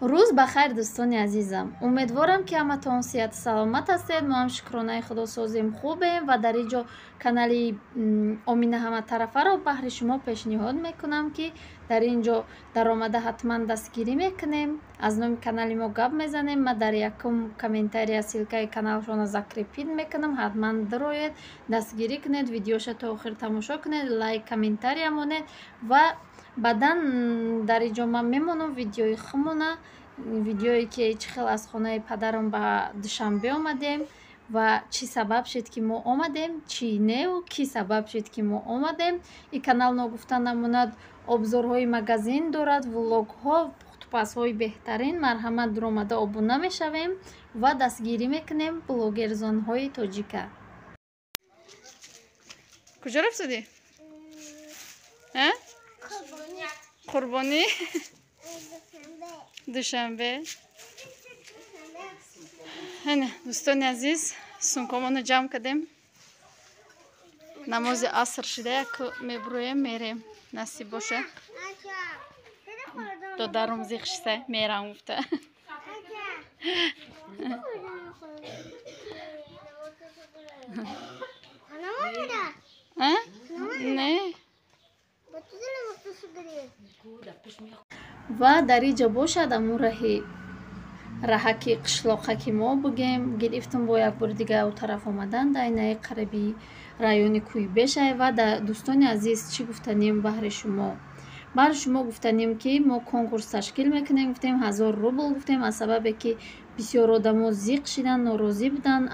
Рӯз ба хайр, дӯстони азизам. Умедворам, ки ҳаматон сиҳату саломат ҳастед. Мо ҳам, шукронаи Худо, созем, хубем ва дар ин ҷо канали Омина ҳаматарафаро баҳри шумо пешниҳод мекунам, ки дар ин ҷо даромада ҳатман дастгирӣ мекунем. Аз номи канали мо гап мезанем. Ман дар якум комментария ссылкаи каналшонро закрепить мекунам. Ҳатман дароед, дастгирӣ кунед, видеоша то охир тамошо кунед, лайк, комментария монед ва баъдан дар ин ҷо ман мемонам видеои худмона, видеое ки чӣ хел аз хонаи падарам ба Душанбе омадем ва чӣ сабаб шуд, ки мо омадем, чӣ неу кӣ сабаб шуд, ки мо омадем. Ин канал, ногуфта намонад, обзорҳои магазин дорад, влогҳо, пухтупазҳои беҳтарин. Марҳамат, дуромада обуна мешавем ва дастгирӣ мекунем блогерзонҳои тоҷика. Куҷо рафтудӣ? Қурбонӣ Душанбе. Ана, дӯстони азиз, сумкомоно ҷамъ кардем. Намози аср шида, як мебуроем, мерем, насиб боша. Додарум зиқ шиса, мерам гуфта. Не. Ва дар ин ҷо бошад, аму раҳи раҳаки қишлоқаки мо бугем, гирифтум, бо як бори дига у тараф омадан, дар инаи қариби райони Кӯйбешай. Ва дӯстони азиз, чӣ гуфтанем баҳри шумо? Баҳри шумо гуфтанем, ки мо конкурс ташкил мекунем, гуфтем, 1000 рубл гуфтем, аз сабабе ки бисёр одамо зиқ шидан, норозӣ буданд,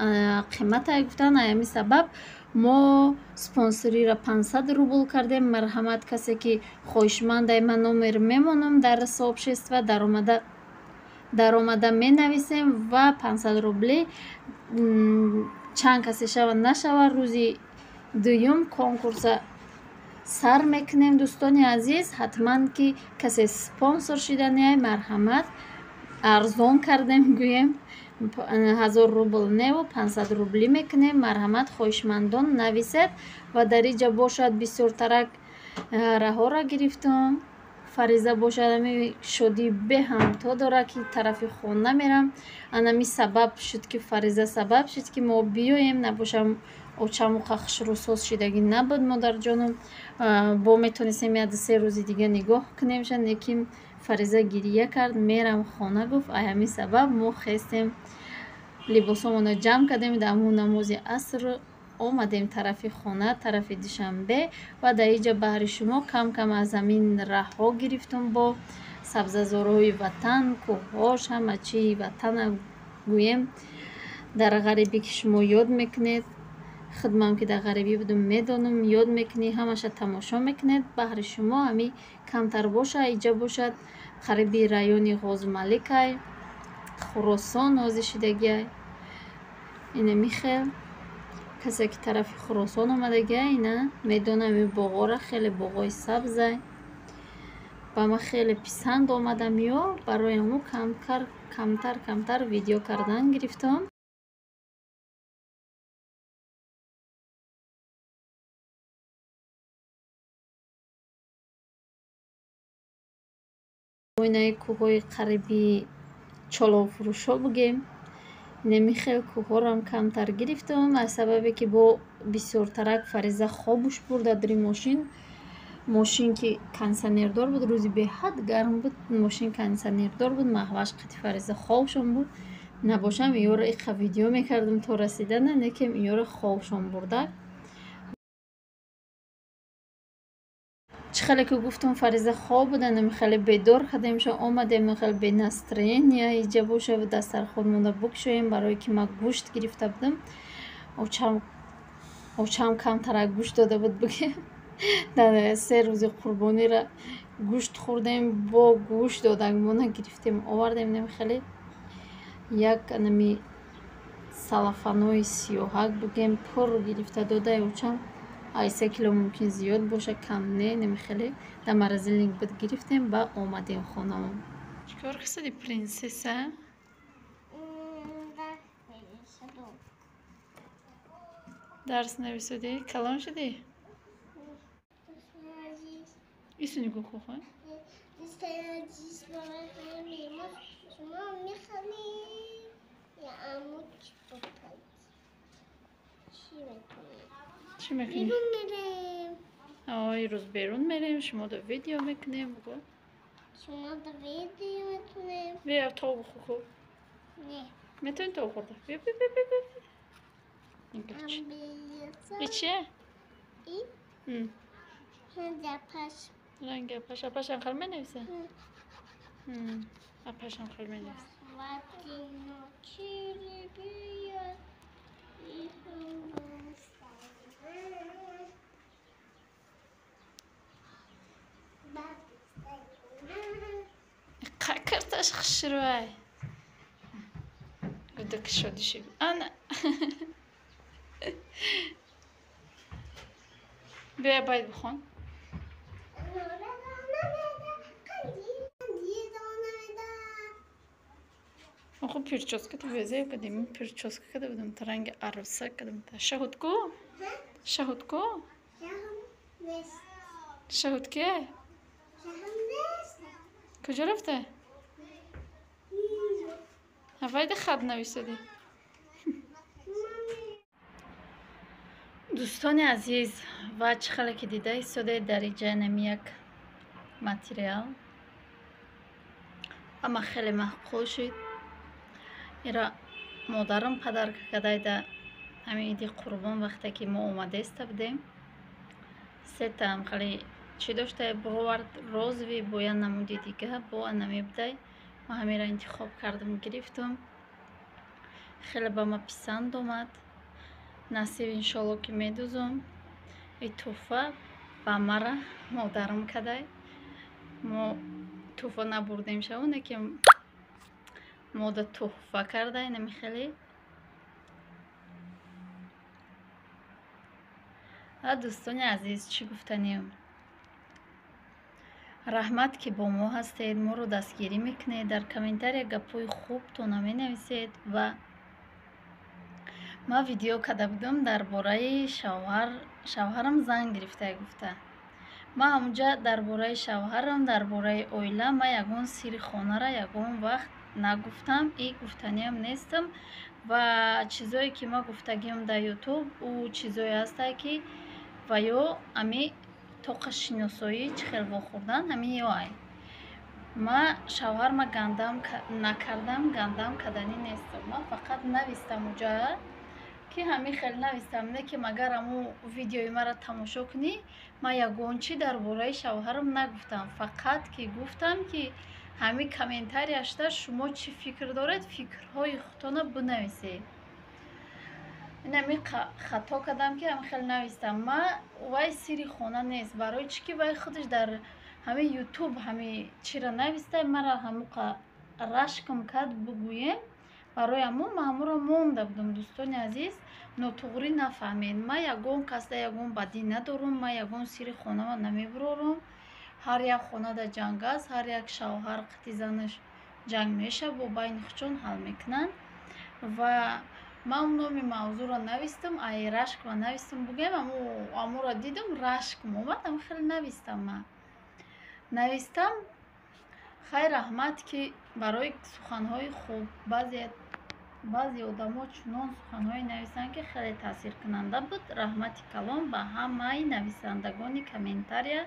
қиматай гуфтанд. Ҳамин сабаб мо спонсориро 500 рубл кардем. Марҳамат, касе ки хоҳишмандай, ман номер мемонам дар сообщество, даромада менависем ва 500 рубли чанд касе шава нашава, рӯзи дуюм конкурса сар мекунем. Дӯстони азиз, ҳатман ки касе спонсор шиданиай, марҳамат. Арзон кардем, гӯем, 1000 рубл неву 500 рублӣ мекунем. Марҳамат, хоҳишмандон нависед. Ва дар инҷа бошад, бисёртарак раҳоро гирифтум. Фариза бошад, ами шодии беҳамто дорад, ки тарафи хона мерам. Анами сабаб шуд, ки Фариза сабаб шуд, ки мо биёем. Набошам, очаму хушрӯсоз шидагӣ набуд, модарҷоном. Бо метонистем як ду се рӯзи дига нигоҳ кунемша, лекин Фариза гирия кард, мерам хона гуфт. Ай ҳамин сабаб мо хестем, либосомонро ҷамъ кардем, дар ҳамун намози аср омадем тарафи хона, тарафи Душанбе. Ва дар инҷа баҳри шумо кам кам аз ҳамин раҳҳо гирифтум, бо сабзазорҳои ватан, кӯҳҳош, ҳама чии ватана гӯем. Дар ғарибӣ ки шумо ёд мекунед, худмам ки дар ғарибӣ будум, медонам, ёд мекунӣ, ҳамаша тамошо мекунед. Баҳри шумо ҳами камтар боша. Иҷа бошад, қариби райони Ғозмаликай, Хуросон ҳозир шидагиай. Инами хел, касе ки тарафи Хуросон омадагиай, ина медонам ин боғора, хеле боғои сабзай. Ба ман хеле писанд омадам ё, барои ҳамун камтар камтар видео кардан гирифтам. Инаи кӯҳҳои қариби чоловфурӯшҳо бугем, инами хел кӯҳҳорам камтар гирифтам, аз сабабе ки бо бисёртарак Фариза хобуш бурда дари мошин. Мошин ки кондитсионердор буд, рӯзи беҳад гарм буд, мошин кондитсионердор буд, маҳваш қати Фариза хобшон буд. Набошам, иёро иқа видео мекардам то расидана, лекин иёро хобшон бурда. Чӣ хеле ки гуфтам, Фариза хоб буд, ами хеле бедор кардемша, омадем, хеле бе настроения. Иҷа боша, дастархон монда букшоем, барое ки ман гӯшт гирифта будам. Очам камтарак гӯшт дода буд, бигем. Дар 3 рӯзи қурбонира гӯшт хӯрдем, бо гӯшт додагмона гирифтем, овардем. Нами хеле як нами салафанои сиёҳак бигем, пур гирифта додай очам, ай 3 кило мумкин зиёд боша, кам не. Нами хеле дар морозильник буд, гирифтем ба омадем хонамон. Чикор кисади, принсесса? Дарс нависудӣ? Калон шудӣ? Ису нигоҳ кун. Дӯстони азиз, ба ман. Чӣ мекунӣ? Берун мерем. Ирӯз берун мерем, шумо да видео мекунем. Бугӯ. Шумо да видео мекунем. Бия тов бухӯр ку. Не. Метавонӣ тов хӯрда? Бия, бия, бия, бия. Ингач. И чия? И? Апаш. Ранги апаш. Апашам хел менависа? Апашам хел менависа. Карташ хушрӯай. Гудак шоди шуд. Ана. Бия байт бихон. Охо прическа ту безеб кардем. Прическа карда будам. Та ранги арӯсак кардам. Шаҳуд ку? Шаҳуд ку? Шаҳуд ке? Куҷо рафта? Ҳавайда хат нависодӣ. Дӯстони азиз, ва чӣ хеле ки дида истодед, дар инҷа нами як материал ама хеле маъқул шуд. Ира модарам падарка кардайда ҳамин иди қурбон вақте ки мо омадаиста будем. Сетаам хеле чӣ дошта бровард розовый бо як намуди дига бо анаме будай. Ман ҳамеро интихоб кардам, гирифтам. Хеле ба ма писанд омад. Насиб иншоалло ки медузам. И тӯҳфа ба мара модарам кадай. Мо тӯҳфа набурдем шавоне ки мода тӯҳфа кардай нами хеле. А дӯстони азиз, чӣ гуфтанием? Раҳмат ки бо мо ҳастед, моро дастгирӣ мекунед, дар комментария гапҳои хубтона менависед. Ва ман видео карда будам дар бораи шавҳарам зан гирифта гуфта. Ман ҳамунҷа дар бораи шавҳарам, дар бораи оила ман ягон сирри хонара ягон вақт нагуфтам и гуфтаниам нестам. Ва чизое ки ман гуфтагиам дар ютуб, ӯ чизое ҳастае ки ва ё ами тоқа шиносоӣ чӣ хел вохӯрдан ҳамин ё ай. Ман шавҳарма гандам накардам, гандам карданӣ нестам. Ман фақат навистам уҷа ки ҳамин хел навистам, не ки магар ҳамун видеои маро тамошо кунӣ, ман ягон чӣ дар бораи шавҳарам нагуфтам. Фақат ки гуфтам ки ҳамин комментарияшда шумо чӣ фикр доред, фикрҳои худтона бинависед. Ин ҳамин хато кардам ки ҳамин хел навистам. Ман вай сирри хона нест, барои чӣ ки вай худаш дар ҳамин ютуб ҳамин чиро нависта, мара ҳамуқа рашкам кард бугӯем. Барои ҳамун ман ҳамуро монда будам. Дӯстони азиз, нотуғрӣ нафаҳмед. Ман ягон касда ягон бадӣ надорам, ман ягон сирри хонама намебурорам. Ҳар як хонада ҷанг аст, ҳар як шавҳар қити занаш ҷанг мешавад, бо байни худшон ҳал мекунанд. Ва ман номи мавзӯъро навистам, ай рашкма навистам, бугӯям, амуро дидам, рашкм омад, ам хеле навистам ман. Навистам, хайр раҳмат ки барои суханҳои хуб. Баъзе одамо чунон суханҳое нависанд ки хеле таъсиркунанда буд. Раҳмати калон ба ҳамаи нависандагони комментария.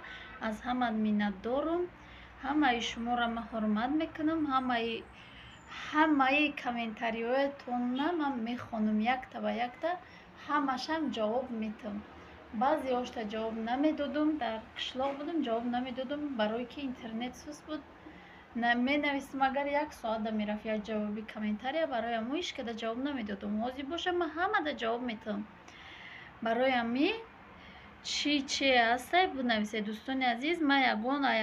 Аз ҳама миннатдорум. Ҳамаи шуморо ман ҳурмат мекунам, ҳамаи комментариҳоятонна ман мехонам якта ба якта, ҳамашам ҷавоб метам. Баъзеҳошта ҷавоб намедодум, дар қишлоқ будам, ҷавоб намедодум, барое ки интернет суст буд. Менавистам, агар як соата мерафт як ҷавоби комментария, барои ҳамун ҳеҷ када ҷавоб намедодум. Ҳозир бошам ман ҳамада ҷавоб метам. Барои ҳамин чӣ че ҳастай бинависед дӯстони азиз. Ман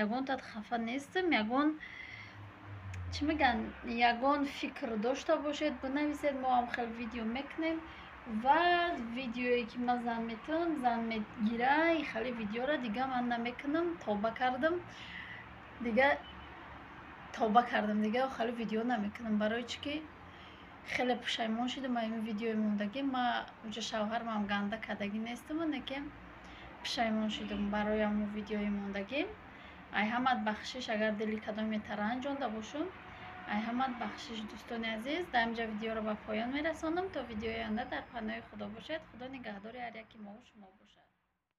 ягон тат хафа нестам, ягон чӣ мегӯянд, ягон фикр дошта бошед бинависед, мо ҳам хел видео мекунем. Ва видеое ки ман зан метавам, зан мегира, хеле видеоро дига ман намекунам, тоба кардам. Дига тоба кардам, дига хеле видео намекунам. Барои чӣ ки хеле пушаймон шудам аз ин видеои мондагӣ. Ман уҷа шавҳарамам ганда кардагӣ нестам, неки пушаймон шудам барои ҳамун видеои мондагӣ. Ай ҳамат бахшиш, агар дили кадоме таранҷонда бошум. Ай ҳамат бахшиш, дӯстони азиз. Дар инҷа видеоро ба поён мерасонам. То видеои оянда дар паноҳи Худо бошед. Худо нигаҳдори ҳар яки мову шумо бошад.